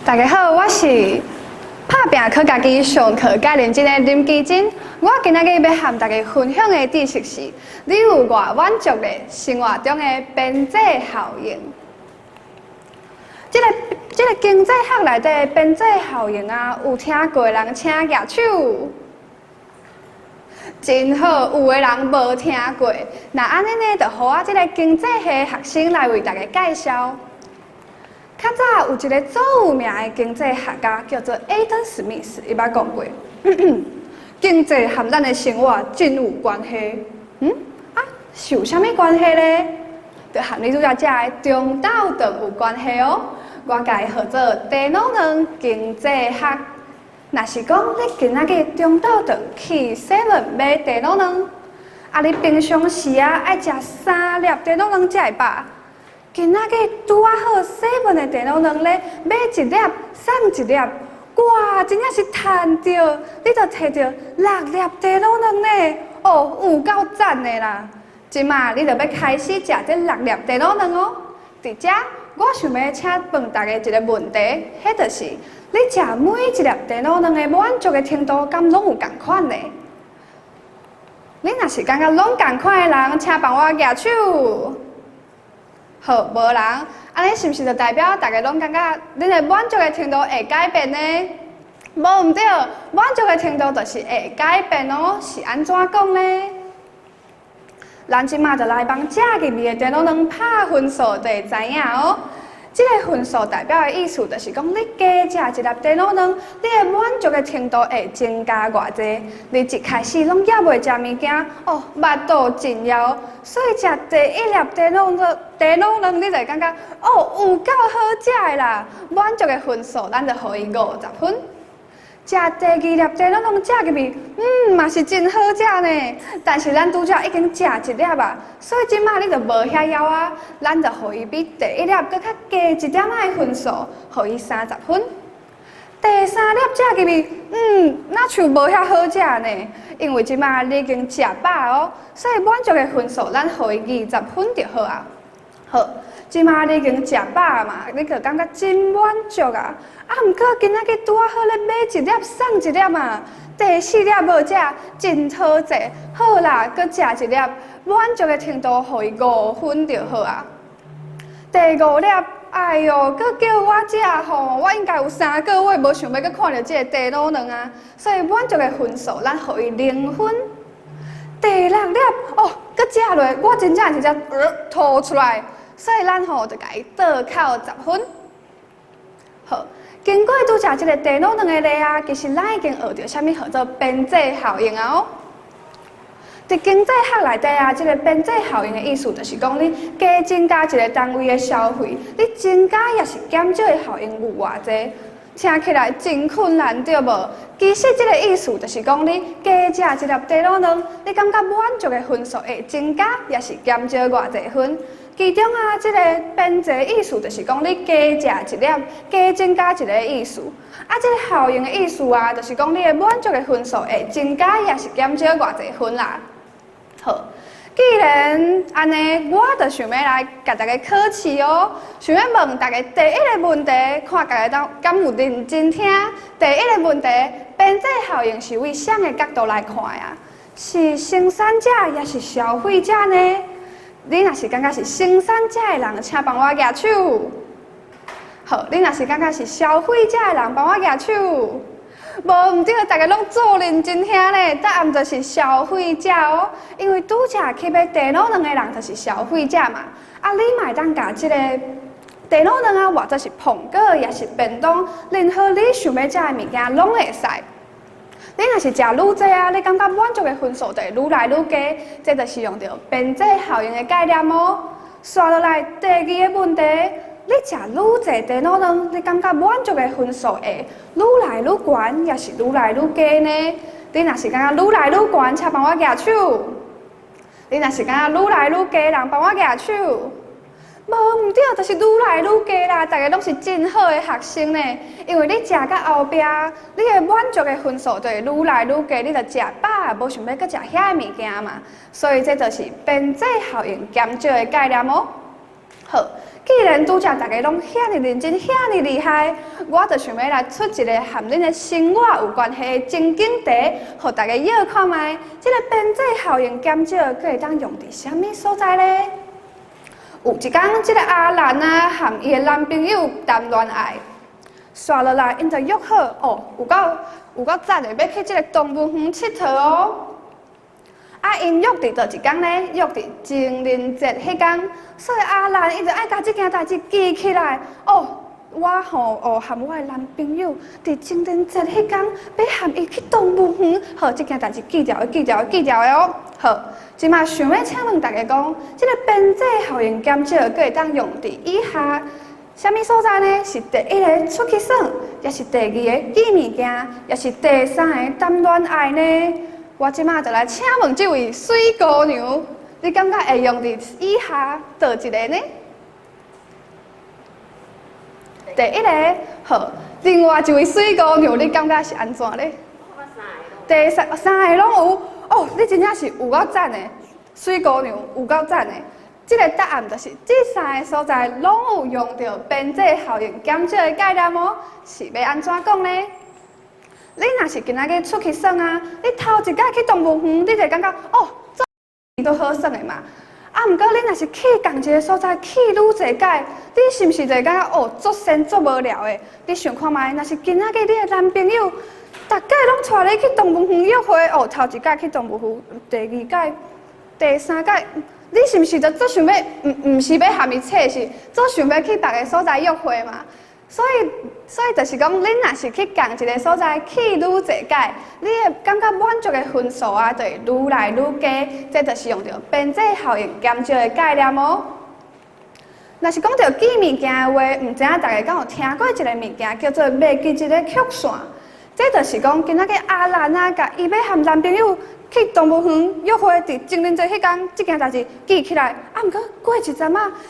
大家好，我是拍拚靠家己上課較認真的林綺貞。我今仔日欲和大家分享的知識是：你有偌滿足咧生活中的邊際效應。這個經濟學內底的邊際效應啊，有聽過的人請舉手。真好，有的人無聽過。那按呢呢，就予我這個經濟系學生來為大家介紹。較早有一個足有名的經濟學家叫做亞當·史密斯，伊捌講過，經濟和咱的生活真有關係。啊，是有啥物關係咧？就和你拄才食的中晝頓有關係哦。我共伊號做茶滷卵經濟學。若是講你今仔日中晝頓去 seven 買茶滷卵，啊，你平常時啊愛食三粒茶滷卵才會飽。今仔日拄仔好 seven 的茶滷卵咧，買一粒送一粒，哇，真正是趁著，你就提著六粒茶滷卵呢，哦，有夠讚的啦！這馬你就欲開始食這六粒茶滷卵哦。佇遮，我想欲請問大家一个問題，彼就是你食每一粒茶滷卵的滿足的程度，敢攏有仝款呢？你若是感覺攏仝款的人，請幫我舉手。好，無人，按呢是毋是就代表大家攏感覺恁的滿足的程度會改變呢？無毋對，滿足的程度就是會改變哦。是按怎講呢？咱這馬就來幫食入去的茶滷卵拍分數，就會知影哦。這个分數代表的意思，就是講你加食一粒茶滷卵，你的滿足的程度會增加偌濟。你一開始攏猶未食物件，哦，腹肚真枵，所以食第一粒茶滷卵，你就會感覺哦，有夠好食的啦。滿足的分數，咱就予伊50分。食第二粒茶滷卵食入去，嘛是真好食呢。但是咱拄才已經食一粒啊，所以這馬你就無遐枵啊。咱就予伊比第一粒閣較低一點仔的分數，予伊30分。第三粒食入去，若像無遐好食呢。因為這馬你已經食飽哦，所以滿足的分數咱予伊20分就好啊。好，這馬你已經食飽嘛，你就感覺真滿足啊。啊，毋過今仔日拄仔好咧買一粒送一粒嘛，第四粒無食，真討債。好啦，閣食一粒，滿足的程度予伊5分就好啊。第五粒，哎喲，閣叫我食吼，我應該有3個月無想欲閣看著這個茶滷卵啊，所以滿足的分數咱予伊0分。第六粒，哦，閣食落，我真正是才吐出來，所以咱吼就共伊倒扣10分。好，經過拄才這个茶滷卵的例啊，其實咱已經學著啥物號做邊際效應啊哦。佇經濟學內底啊，這个邊際效應的意思就是講，你加增加一个單位的消費，你增加抑是減少的效應有偌濟？聽起來真困難對無？其實這个意思就是講，你加食一粒茶滷卵，你感覺滿足的分數會增加，抑是減少偌濟分？其中啊，這个邊際意思就是講，你加食一粒，加增加一个意思。啊，這个效應的意思啊，就是講你的滿足的分數會增加，抑是減少偌濟分啦。好，既然按呢，我就想欲來共大家考試哦。想欲問大家第一个問題，看大家敢有認真聽。第一个問題，邊際效應是為啥个角度來看啊？是生產者抑是消費者呢？你若是感覺是生產者的人，請幫我舉手。好，你若是感覺是消費者的人，幫我舉手。無毋對，大家攏做認真聽咧，答案就是消費者哦。因為拄才去買茶滷卵的人就是消費者嘛。啊，你嘛會當共這个茶滷卵啊，換做是蘋果，抑是便當，任何你想欲食的物件攏會使。你若是食愈濟啊，你感覺滿足的分數就會愈來愈低，這就是用著邊際效應的概念哦。紲落來第二个問題，你食愈濟茶滷卵，你感覺滿足的分數會愈來愈懸，抑是愈來愈低呢？你若是感覺愈來愈懸，請幫我舉手。你若是感覺愈來愈低，人幫我舉手。無毋對，就是愈來愈低啦。大家攏是真好的學生呢，因為你食到後壁，你的滿足的分數就會愈來愈低，你就食飽，無想欲閣食遐个物件嘛。所以這就是邊際效應減少的概念哦。好，既然拄才大家攏遐爾認真、遐爾厲害，我就想欲來出一个和恁的生活有關係的情景題，予大家臆看覓。這个邊際效應減少，閣會當用佇啥物所在咧？有一工，這个阿蘭啊，和伊的男朋友談戀愛，煞落來，𪜶就約好哦，有夠有夠讚的，欲去這个動物園𨑨迌哦。啊，𪜶約佇佗一工呢？約佇情人節彼工，所以阿蘭伊就愛共這件代誌記起來。哦，我吼哦，和我的男朋友佇情人節彼工，欲和伊去動物園，好，這件代誌記牢的，記牢的，記牢的哦。好，這馬想欲請問大家講，這个邊際效應減少，閣會當用佇以下啥物所在呢？是第一个出去耍，抑是第二个記物件，抑是第三个談戀愛呢？我這馬就來請問這位媠姑娘，你感覺會用佇以下佗一个呢？第一个好，另外一位媠姑娘，你感覺是按怎咧？第三三个攏有哦，你真正是有夠讚的，媠姑娘有夠讚的。這个答案就是這三个所在攏有用著邊際效應減少的概念哦，是欲按怎講呢？你若是今仔日出去耍啊，你頭一擺去動物園，你就會感覺哦，足好耍的嘛。啊，毋過你若是去仝一个所在去愈濟擺，你是毋是就會感覺哦，足仙足無聊的？你想看覓？若是今仔日你的男朋友，逐擺攏帶你去動物園約會，哦，頭一擺去動物園，第二擺、第三擺，你是毋是就足想欲，毋毋是欲和伊揣，是足想欲去別个所在約會嘛？所以，所以就是講，恁若是去仝一个所在去愈濟擺，你會感覺滿足的分數啊，就會愈來愈低。這就是用著邊際效應減少的概念哦。若是講著記物件的話，毋知影大家敢有聽過一个物件叫做袂記一个曲線。這就是講，今仔日阿蘭啊，共伊欲和男朋友去動物園約會，佇情人節彼工，這件代誌記起來，啊，毋過過一陣仔，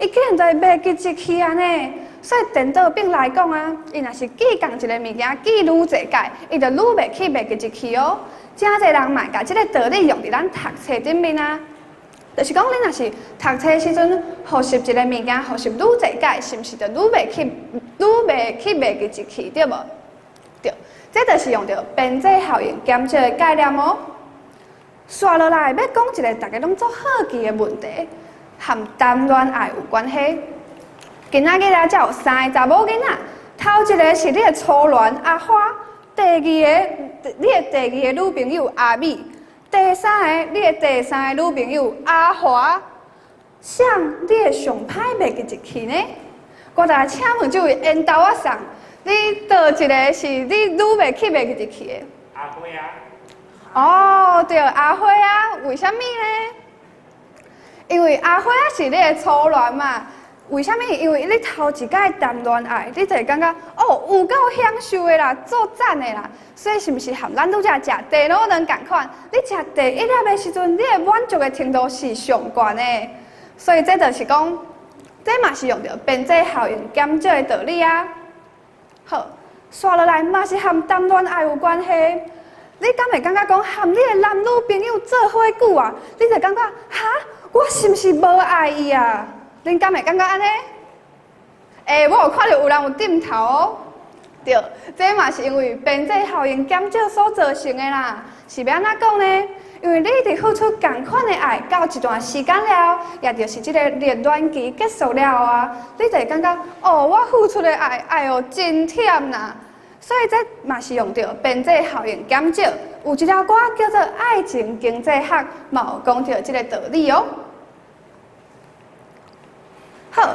伊竟然就會袂記得去按呢。所以顛倒反來講啊，伊若是記仝一个物件記愈濟擺，伊就愈袂去袂記得去哦。誠濟人嘛會共這个道理用佇咱讀冊頂面啊，就是講你若是讀冊時陣複習一个物件，複習愈濟擺，是毋是就愈袂去愈袂去袂記得去，對無？對，這就是用著邊際效應減少的概念哦。煞落來欲講一个大家攏足好奇的問題，和談戀愛有關係。今仔日啊，遮有三个查某囡仔，頭一个是你的初戀阿花，第二个你的第二个女朋友阿美，第三个你的第三个女朋友阿華，誰你會上歹袂記得去呢？我來請問這位緣投仔送，你佗一个是你愈袂去袂記得去的？阿花啊。哦，對，阿花啊，為啥物呢？因為阿花啊是你的初戀嘛。為啥物？因為你頭一擺談戀愛，你就會感覺哦，有夠享受的啦，足讚的啦。所以是毋是和咱拄才食茶滷卵仝款？你食第一粒的時陣，你的滿足的程度是上懸的。所以這就是講，這嘛是用著邊際效應減少的道理啊。好，煞落來嘛是和談戀愛有關係。你敢會感覺講和你的男女朋友做伙久啊，你就感覺哈，我是毋是無愛伊啊？恁敢會感覺按呢？欸，我有看著有人有點頭哦。對，這嘛是因為邊際效應減少所造成的啦。是欲按怎講呢？因為你佇付出仝款的愛到一段時間了，也就是這個熱戀期結束了啊，你就會感覺哦，我付出的愛，哎喲，真忝啦。所以這嘛是用著邊際效應減少。有一條歌叫做《愛情經濟學》，嘛有講著這个道理哦。好，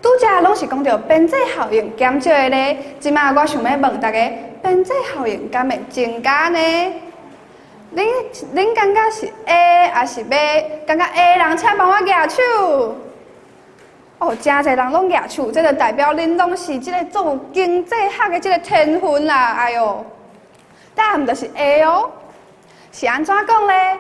拄才攏是講著邊際效應減少的咧，這馬我想欲問大家，邊際效應敢會增加呢？恁恁感覺是 A 抑是 B？感覺 A 人請幫我舉手。哦，誠濟人攏舉手，這就代表恁攏是這个做經濟學的這个天分啦！哎喲，答案就是 A 哦。是按怎講咧？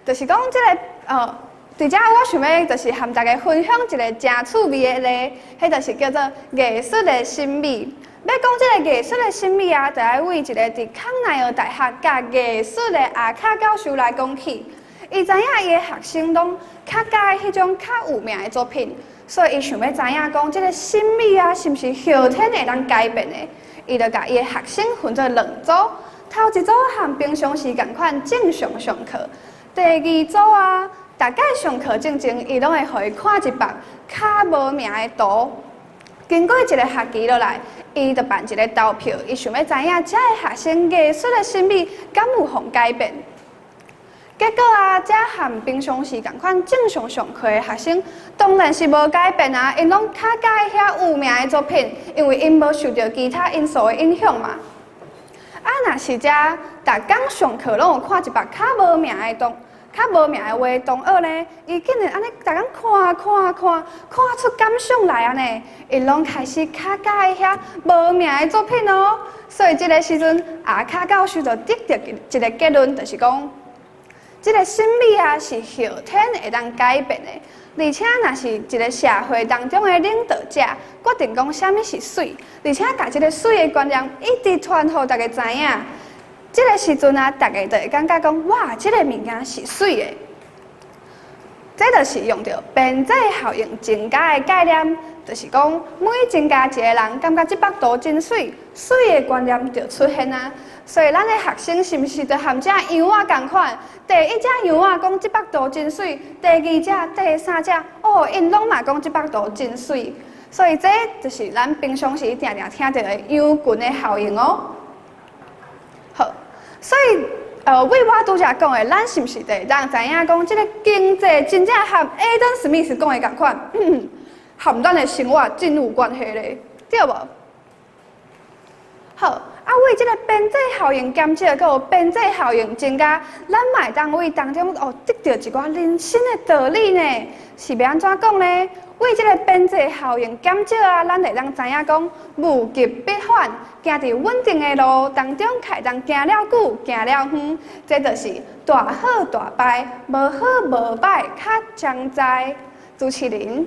就是講這个佇遮我想欲就是和大家分享一个誠趣味的例，彼就是叫做藝術的審美。欲講這个藝術的審美啊，就愛為一个佇康奈爾大學教藝術的阿卡教授來講起。伊知影伊的學生攏較佮意彼種較有名的作品，所以伊想欲知影講，這个審美啊，是毋是後天會當改變的？伊就共伊的學生分做兩組，頭一組和平常時仝款正常上課，第二組啊，逐擺上課進前，伊攏會予伊看一幅較無名的圖。經過一个學期落來，伊就辦一个投票，伊想欲知影這个學生藝術的審美敢有予改變。結果啊，這和平常時仝款正常上課的學生，當然是無改變啊，𪜶攏較佮意遐有名的作品，因為𪜶無受著其他因素的影響嘛。啊，若是這逐工上課攏有看一幅較無名的圖、較無名的畫同學呢，伊竟然按呢逐工看看看，看出感想來按呢，𪜶攏開始較佮意遐無名的作品哦。所以這个時陣，阿卡教授就得著一个結論，就是講，這个審美啊是後天會當改變的，而且若是一个社會當中的領導者決定講啥物是媠，而且共這个媠的觀念一直傳予大家知影，這个時陣啊，大家就會感覺講，哇，這个物件是媠的。這就是用著邊際效應增加的概念，就是講每增加一个人感覺這幅圖真媠，媠的觀念就出現啊。所以咱的學生是毋是就和這羊仔仝款？第一隻羊仔講這幅圖真媠，第二隻、第三隻，哦，𪜶攏嘛講這幅圖真媠。所以這就是咱平常時定定聽著的羊群的效應哦。好，所以為我拄才講的，咱是毋是會當知影講，這个經濟真正和亞當史密斯講的仝款，和咱的生活真有關係咧，對無？好，啊，為這个邊際效應減少，閣有邊際效應增加，咱嘛會當為當中哦得著一寡人生的道理呢？是欲按怎講呢？為這个邊際效應減少啊，咱會當知影講，物極必反，行佇穩定的路當中，會當行了久，行了遠，這就是大好大敗，無好無歹較常在。主持人。